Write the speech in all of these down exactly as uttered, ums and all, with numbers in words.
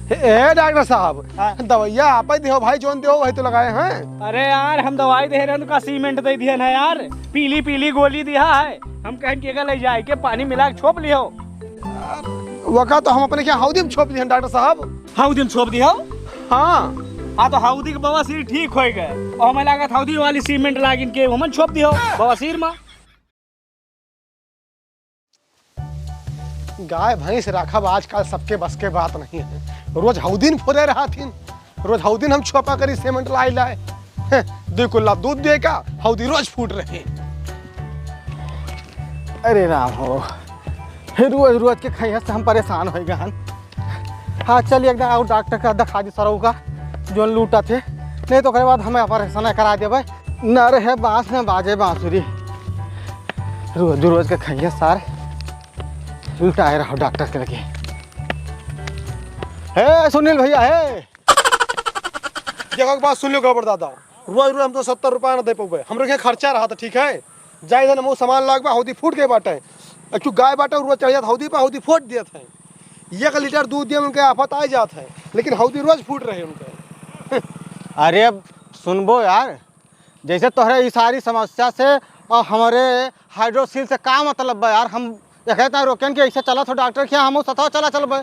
हे, हे डॉक्टर साहब, हाँ। दवाइया आप ही दिहो भाई, जौन दिहो वही तो लगाए हैं। अरे यार, हम दवाई दे रहे हैं तो का सीमेंट दे दिया ना यार, पीली पीली गोली दिया है। हम कहें कि एका ले जाए के पानी मिला के छोप लियो। वका तो हम अपने क्या हौदी में छोप दिहन डॉक्टर साहब। हौदी में छोप दियो? हाँ। हाँ, तो हौदी के बवासीर ठीक होई गए। और हमें लागत हौदी वाली सीमेंट लागिन के हमन छोप दियो बवासीर में। गाय भैंस राखब आजकल सबके बस के बात नहीं है। रोज हौदीन फोरे रहथिन, रोज हौदीन हम छोपा करी सीमेंट लाई लाए। हैं, दुई कुल्ला दूध दे का हौदी रोज फूट रहे। अरे राम हो, हे रोज रोज के खैया से हम परेशान हो गए हन। हाँ, चल एक दिन और डॉक्टर का दिखा दी सरऊ का, जोन लूटा थे, नहीं तो ओकरे बाद हमें ऑपरेशन करा देबे। न रहे बांस न बाजे बांसुरी, रोज रोज के खैया सार। उल्टा आए रहो डॉक्टर के लगे। हे सुनील भैया, हे। देखो, एक बात सुन लियो गड़बड़ दादा, रोज रोज हम तो सत्तर रुपया ना दे पउबे, हमरे के खर्चा रहा था, ठीक है? जाए इधर हम सामान लाग बा, हौदी फूट गए बाटे। एक ठो गाय बाटे, रोज चढ़ जात हौदी पे, हौदी फोट देत है। एक लीटर दूध दिए उनके आफत आ जात है, लेकिन हौदी रोज फूट रहे उनके। अरे अब सुनबो यार, जैसे तोहरे ई सारी समस्या से और हमरे हाइड्रोसील से का मतलब बा यार? हम एक इतना रोकेन कि ऐसे चलत हो डॉक्टर के यहाँ, हम सतवा चला चलबे।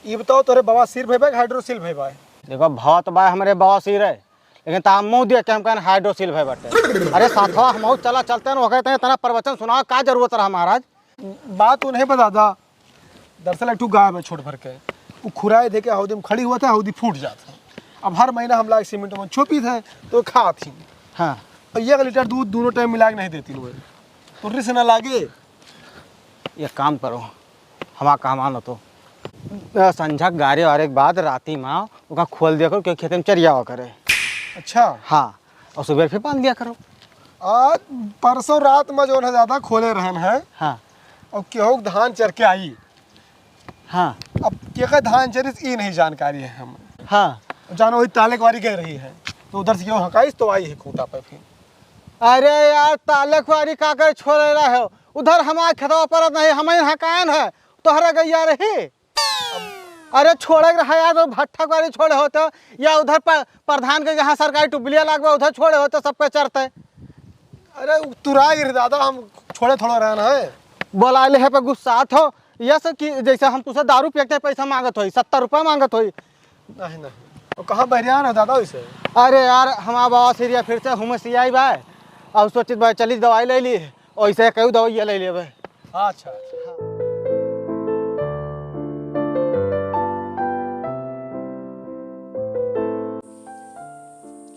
ई बताओ, तोहरे बवासीर भई बा कि हाइड्रोसील भई बा? देखो, बहुत बा हमरे बवासीर है, लेकिन ता मुंह दिया कि हम कहन हाइड्रोसील भई बाटे। अरे साथवा हम चला चलते हैं, ओकरे तने इतना प्रवचन सुनाओ, का जरूरत रहा महाराज? बात उन्हें बता दा, दरअसल एक ठो गाय बा छोट भर के, उ खुराई दे के हौदी में खड़ी हुआ था, हौदी फूट जात है। अब हर महीना हम लाग सीमेंट में छोपी थे तो खात ही। हाँ। और एक लीटर दूध दोनों टाइम मिला के नहीं देती लोग, तो रिस ना लागे। एक काम करो, हमार कहमान हो तो, अ, संझा के गारे वारे के बाद राती में ओका खोल दिया करो, क्योंकि खेते में चरियावा करे। अच्छा। हाँ, और सुबह फिर बांध दिया करो। आज परसों रात में जौन है ज्यादा खोले रहन है। हाँ। और केहू के धान चर के आई। हाँ। अब केकर धान चरिस, ई नहीं जानकारी है हम। हाँ। जानो वही ताले के वारी गए रही है, तो उधर से केहू हकाइस तो आई है खूंटा पे फिर। अरे यार, ताले के वारी का करे छोड़े रहे हो? उधर हमार खेतवा परत नहीं, हम ही हकायन है, तोहरे गैया रही। अरे छोड़े के रहा यार, तो भट्ठा के वारी छोड़े होते, या उधर प-, प्रधान के जहाँ सरकारी टुबलिया लागबा, उधर छोड़े होते, सबके चरते। अरे उ तुरा गिर दादा, हम छोड़े थोड़ा रहन है। बोला ले है पे गुस्सात हो, यह सब कि जैसे हम तुझसे दारू पियते पैसा मांगत होई, सत्तर रुपया मांगत होई। नहीं, नहीं। वो कहाँ बहरियान है दादा वैसे? अरे यार, हमारा बाबा सीरिया फिर से हुमसियाई बा। अब सोचित बा, चली दवाई ले ली, वैसे कई दवाई ले लेबे। अच्छा, अच्छा।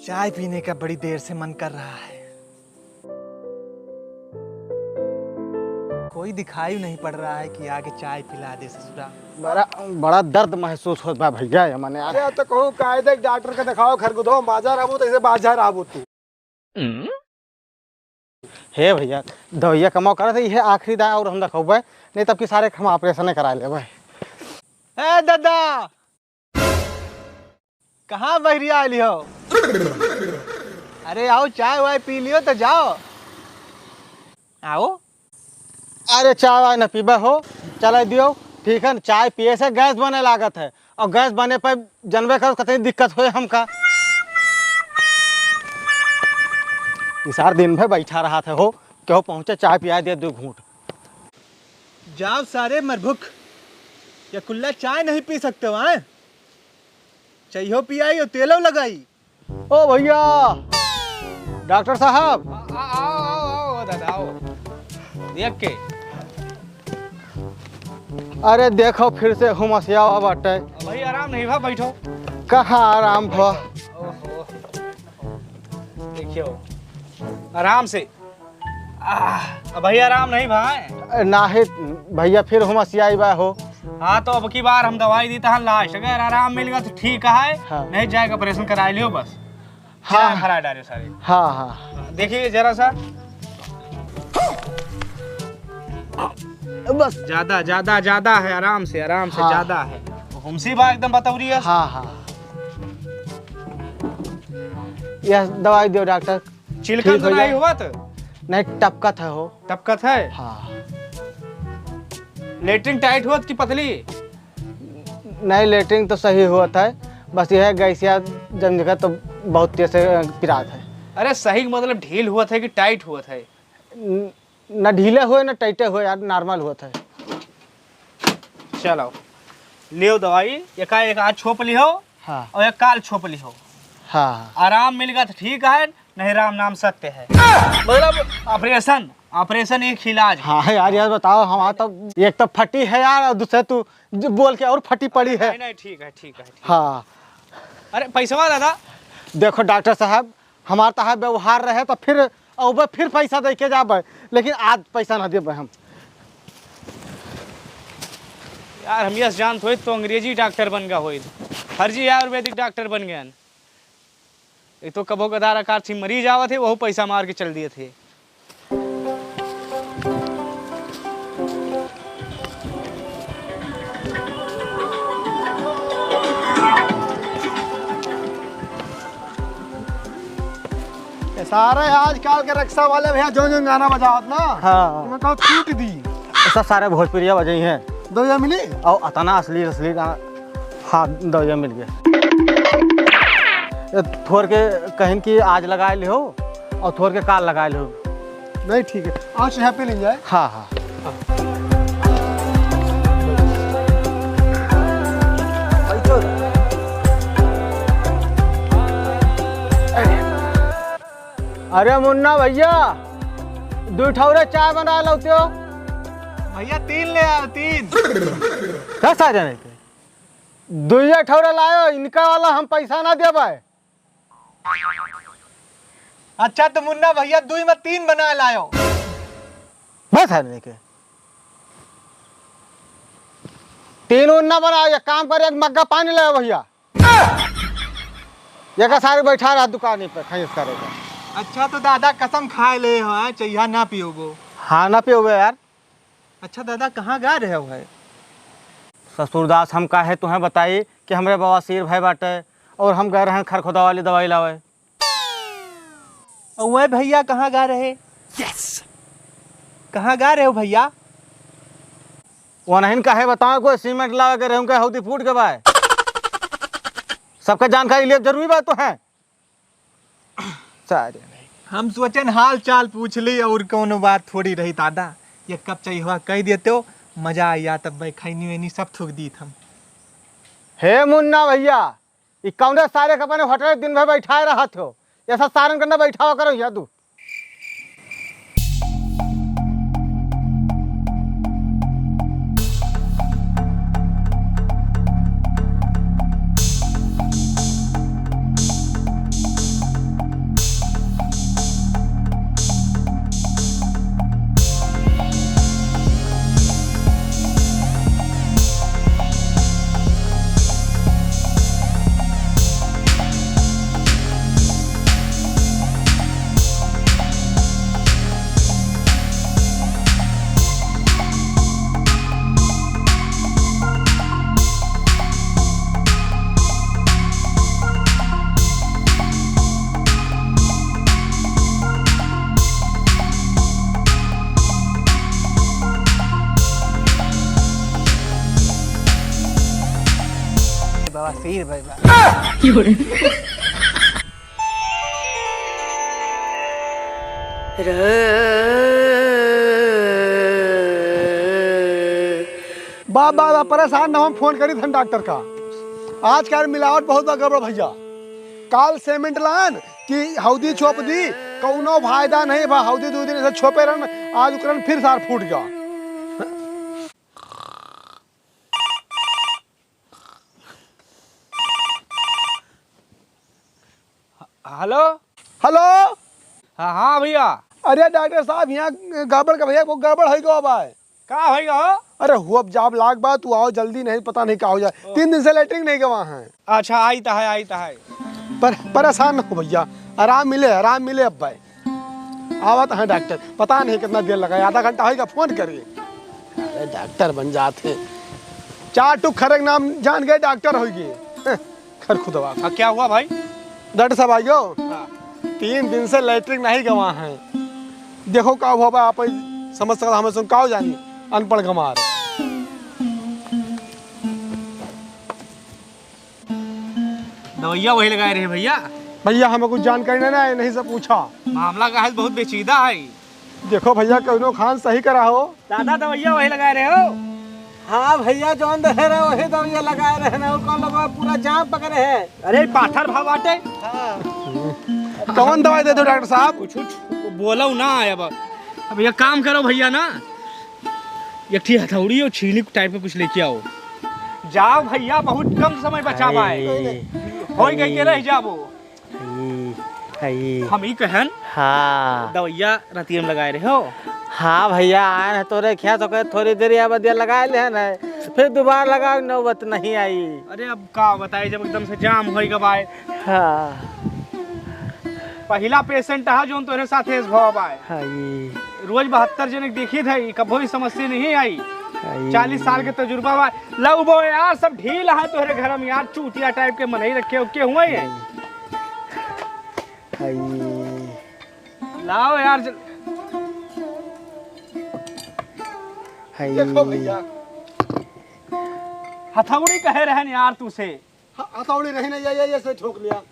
चाय पीने का बड़ी देर से मन कर रहा है। कोई दिखाई नहीं पड़ रहा है कि आके चाय पिला दे ससुरा। बड़ा, बड़ा दर्द महसूस होत बा भैया, ये मने यार। अरे, तो कहूँ कायदे के डॉक्टर के दिखाओ, खरगुदो बाजार आबू, तो इसे बाजार आबू तू। हे भैया, दवाइया कमाओ करत है, ये आखिरी दाय और हम दिखाओ भाई, नहीं तब की सारे हम ऑपरेशन करा लेबे। ए दादा, कहाँ बहरिया आइली हो? अरे आओ, चाय वाय पी लियो तो जाओ। आओ। अरे चाय वाय न पीबे हो, चले दियो। ठीक है न, चाय पिए से गैस बने लागत है, और गैस बने पे जनबे करो कितनी दिक्कत होए हमका। इसार दिन भर बैठा रहा था हो, क्यों पहुँचे चाय पिया दे दो घूंट। जाओ सारे मरभुक, ये कुल्ला चाय नहीं पी सकते हो, हैं? चाहिए पियाई और तेलो लगाई। ओ भैया, डॉक्टर साहब। आ, आ, आओ, आओ, आओ, दादा, आओ। देख के। अरे देखो, फिर से हुमसियावा बाटे। भाई, आराम नहीं भा, बैठो। कहाँ आराम भा? ओहो। देखियो, आराम से। आह, अब भैया आराम नहीं भाई। ए, नाही भैया, फिर हुमसियाई बा हो। हाँ, तो अब की बार हम दवाई दी तहन लास्ट, अगर आराम मिल गया तो ठीक है, हाँ। नहीं जाएगा, ऑपरेशन करा लियो बस। हाँ। क्या हरा डाले सारे। हाँ, हाँ। देखिए जरा सा। बस। ज्यादा, ज्यादा, ज्यादा है, आराम से, आराम से, हाँ। ज्यादा है। हुमसी बा एकदम बतौरी है। हाँ, हाँ। यह दवाई दियो डॉक्टर। चिलकन ठीक तो हो नहीं जाए। हुआ तो? नहीं, टपकत है हो। टपकत है? हाँ। लेटरिन टाइट हुआ कि पतली? नहीं, लेटरिन तो सही होत है, बस यह गैसिया जम जगह तो बहुत तेज से, अ, पिरात है। अरे, सही के मतलब ढील होत है कि टाइट होत है? न-, न ढीले होए, न टाइटे होए यार, नॉर्मल होत है। चलो, लियो दवाई, एका एक आज छोप लिहो हाँ। और एक काल छोप लिहो। हाँ। आराम मिल गया तो ठीक है, नहीं राम नाम सत्य है। मतलब ऑपरेशन, ऑपरेशन एक इलाज है। हाँ यार, यार बताओ, हमारा तो एक तो फटी है यार, और दूसरे तू ज-, बोल के और फटी पड़ी है। नहीं, नहीं, ठीक है, ठीक है, ठीक। हाँ। अरे पैसवा दादा। देखो डॉक्टर साहब, हमार तो है व्यवहार रहे तो फिर अउबे फिर पैसा दे के जाबे, लेकिन आज पैसा ना देबे हम। यार हम यस जानत होइत तो अंग्रेजी डॉक्टर बन गया होइत, फर्जी आयुर्वेदिक डॉक्टर बन गए। एक तो कबो कदार अकार थी मरीज आवत है, वहू पैसा मार के चल दिए थे। ये सारे आजकल के रिक्शा वाले भैया जो जो गाना बजावत ना, हाँ। मैं कहूँ टूट दी। सब सारे भोजपुरिया बजाई हैं। दो ये मिली? और अतना अश्लील, अश्लील गाना। हाँ, दो ये मिल गया। ये थोर के कहिन कि आज लगाए लिहो और थोर के काल लगाए लिहो। नहीं, ठीक है, आज यहाँ पे नहीं जाए। हाँ, हाँ। अरे मुन्ना भैया, दू ठौरे चाय बना लौते हो। भैया, तीन ले आओ, तीन। दस आ जाने के। दुइये ठौरे लायो, इनका वाला हम पैसा ना देबै। अच्छा तो मुन्ना भैया, दुई में तीन बना लायो। बस है नहीं के। तीन उन ना बनाओ, एक काम कर, एक मग्गा पानी लाओ भैया। ये का सारे बैठा रहा दुकान पे, खैस करेगा। अच्छा तो दादा कसम खाए ले हो, हैं? चइहा ना पियोगो? हाँ ना पियोगे यार। अच्छा दादा, कहाँ गा रहे हो है? ससुरदास, हम काहे तुहें बताई कि हमरे बवासीर भय बाटे और हम गए रहन खरखुदा वाली दवाई लावे। और वह भैया कहाँ गा रहे? यस। कहाँ गा रहे हो भैया? वो नहीं काहे बताओ, कोई सीमेंट लावे के रहूं के हौदी फूट के बाय। सबका जानकारी लिए जरूरी बात तो है। सारे नहीं। हम सोचन हाल चाल पूछ ली और कौनो बात थोड़ी रही दादा। एक कप चाय हुआ कह देते हो, मजा आ जात, तब भाई खैनी वैनी सब थूक दीत हम। हे मुन्ना भैया, ई कौने सारे के अपने होटल दिन भर बैठाए रहत हो? ऐसा सारन के ना बैठावा करो यहाँ तू। बवासीर भाई बा। बा, बा, बा, परेशान ना हो, हम फोन करी थन डॉक्टर का। आजकल मिलावट बहुत बा गड़बड़ भैया। काल सीमेंट लान कि हौदी छोप दी, कौनो फायदा नहीं बा। हौदी दो दिन ऐसे छोपे रहन, आज उकरन फिर सार फूट गया। हेलो। हेलो। हाँ, हाँ भैया। अरे डॉक्टर साहब, यहाँ गड़बड़ का भैया, वो गड़बड़ है क्या भाई? का होई गो? अरे हुआ जाब लाग बा, तू आओ जल्दी, नहीं पता नहीं का हो जाए। ओ। तीन दिन से लेटरिन नहीं गवा है। अच्छा, आई त है, आई त है। पर परेशान न हो भैया, आराम मिले, आराम मिले अब भाई। आवत है डॉक्टर, पता नहीं कितना देर लगा, आधा घंटा होइगा, फोन करिए। अरे डॉक्टर बन जाते, चार टुक खरक नाम जान गए, डॉक्टर होइगे। खरखुदवा। हाँ, क्या हुआ भाई? डॉक्टर साहब, आइयो। हाँ। तीन दिन से लेटरिन नहीं गवा है। देखो का हुआ बा, आप ही समझ सकता, हमें सुन का हो जानी, अनपढ़ गमार। दवइया वही लगाए रहे भइया। भइया, हमें कुछ जानकारी नहीं ना है, नहीं से पूछा। मामला का है, बहुत पेचीदा है। देखो भइया, कउनो खान सही करा हो। दादा, दवइया वही लगाए रहे हो? हाँ भइया, जौन दे रहे वही दवइया लगाए रहे ना, वो कौन लोग पूरा जाम पकड़े है। अरे, पाथर भाव बाटे। हाँ। कौन दवाई दे दो डॉक्टर साहब? कुछ, कुछ बोलो ना अब। अब ये काम करो भइया ना, एक ठी हथौड़ी और छीनी टाइप का कुछ लेके आओ। जाओ भइया, बहुत कम समय बचा बा। हाय, होई गई के हाय। रह जाबो। हाय, हाय। हम ई कहन, हाँ। दवइया रतिया में लगाए रहे हो? हाँ भइया, आए हैं तोरे खेत, ओके थोड़ी देर या बदिया लगाए ले हैं, फिर दोबारा लगाओ, नौबत नहीं आई। अरे अब का बताई, जब एकदम से जाम होई गबाए। हाँ। पहिला पेशेंट है जौन तोरे साथे इस भवा बाए। हाँ जी। रोज बहत्तर जने के देखित है, कभो ई समस्या नहीं आई। हाँ जी। चालीस साल के तजुर्बा बा। लव बो यार, सब ढील है तोहरे घर में यार, चूतिया टाइप के मनई रखे हो, के हुए हैं? हाँ जी। लाओ यार, जल- हाँ जी। देखो भइया। हथौड़ी कहे रहन यार तू से। ह-, हथौड़ी रही ना, ये, ये, ये से ठोक लिया।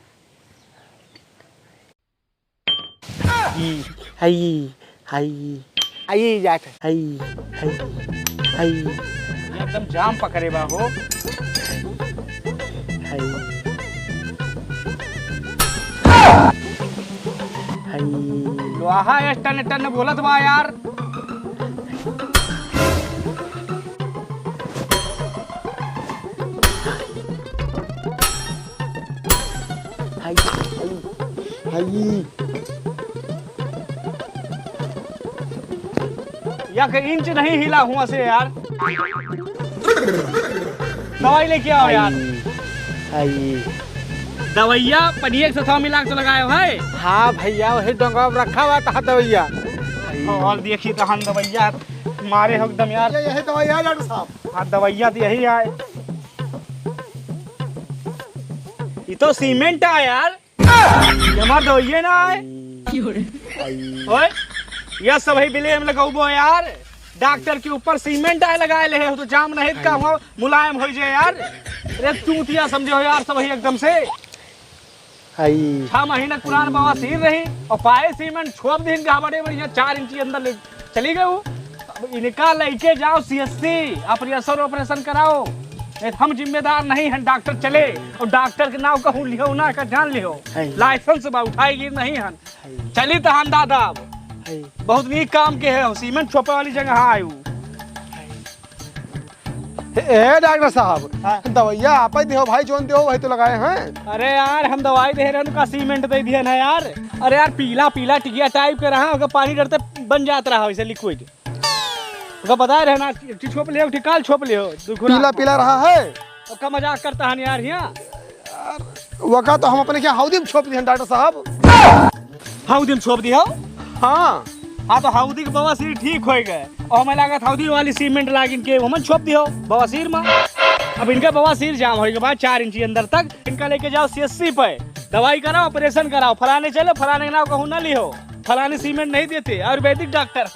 ई, हई, हई। आई जात है। हई, हई, हई। एकदम जाम पकड़े बा हो। हई। हई। लोहा ए टन टन बोलत बा यार। हाय, हाय, हाय। एक इंच नहीं हिला हुआ से यार। दवाई लेके आओ यार। हाय, हाय। दवइया पनिया के साथ मिला के तो लगाए हो है? हाँ भइया, वही डोंगा में रखा हुआ था दवइया। और देखी तो हम दवइया मारे हो एकदम यार। ये, यही दवाई है डॉक्टर साहब। हाँ, दवइया तो यही आए। ये तो सीमेंट आए यार, ये हमार दवइये ना आए। ओए, ये सब ही बिले हम लगाउबो यार। डॉक्टर के ऊपर सीमेंट आए लगाए ले हो तो जाम नहीं का हुआ, मुलायम हो जाए यार। अरे चूतिया समझे हो यार सब ही एकदम से। आई। छह महीना पुरान बवासीर रही और पाए सीमेंट छोप दिन का बड़े बढ़िया चार इंची अंदर ले चली गई वो। अब इनका लेके जाओ सीएससी, ऑपरेशन, ऑपरेशन कराओ। नहीं तो हम जिम्मेदार नहीं हैं, डॉक्टर चले और डॉक्टर के नाव कहूँ लिहो ना का जान लिहो। है। लाइसेंस बा उठाई गिर नहीं हन। है। चली तो हम दादा अब। है। बहुत नीक काम के है, सीमेंट छोपे वाली जगह आए उ। ए, ए, डॉक्टर साहब, हाँ। दवइया आप ही दिहो भाई, जौन दिहो वही तो लगाए हैं। अरे यार, हम दवाई दे रहे हैं, उनका सीमेंट दे दिया ना यार। अरे यार, पीला पीला टिकिया टाइप के रहा, ओकर पानी डरते बन जात रहा वैसे लिक्विड। ओकर बताए रहे ना, एक ठी छोप लियो, एक ठी काल छोप लियो, दू खुराक। पीला पीला रहा है। ओकर मजाक करता है यार, हियाँ। वका तो हम अपने क्या हौदी में छोप दिहन डॉक्टर साहब। हौदी में छोप दिहो? हाँ। हाँ, तो हौदी के बवासीर ठीक होई गए। और हमें लागत हौदी वाली सीमेंट लागिन के हमन छोप दिहो बवासीर में। अब इनका बवासीर जाम होई के बाद चार इंची अंदर तक इनका लेके जाओ सीएससी पे, दवाई कराओ, ऑपरेशन कराओ। फलाने चले, फलाने के नाव कहूँ ना लिहो, फलाने सीमेंट नहीं देते, आयुर्वेदिक डॉक्टर।